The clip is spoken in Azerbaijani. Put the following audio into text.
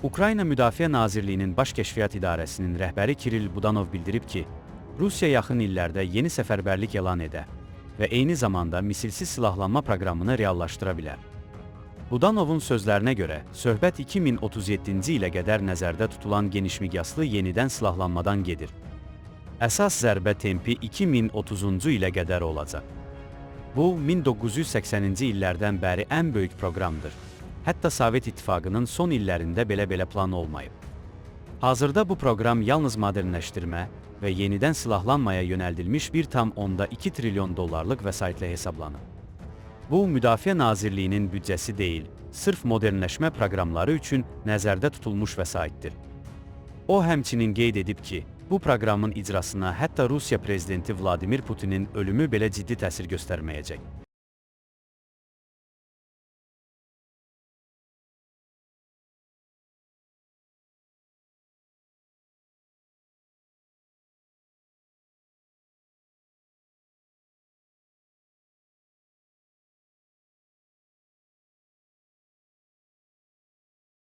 Ukrayna Müdafiə Nazirliyinin Baş Kəşfiyyat İdarəsinin rəhbəri Kiril Budanov bildirib ki, Rusiya yaxın illərdə yeni səfərbərlik elan edə və eyni zamanda misilsiz silahlanma proqramını reallaşdıra bilər. Budanovun sözlərinə görə, söhbət 2037-ci ilə qədər nəzərdə tutulan genişmiqyaslı yenidən silahlanmadan gedir. Əsas zərbə tempi 2030-cu ilə qədər olacaq. Bu 1980-ci illərdən bəri ən böyük proqramdır. Hətta Sovet İttifaqının son illərində belə plan olmayıb. Hazırda bu proqram yalnız modernləşdirmə və yenidən silahlanmaya yönəldilmiş 1,2 trilyon dollarlıq vəsaitlə hesablanır. Bu, Müdafiə Nazirliyinin büdcəsi deyil, sırf modernləşmə proqramları üçün nəzərdə tutulmuş vəsaitdir. O həmçinin qeyd edib ki, bu proqramın icrasına hətta Rusiya prezidenti Vladimir Putinin ölümü belə ciddi təsir göstərməyəcək.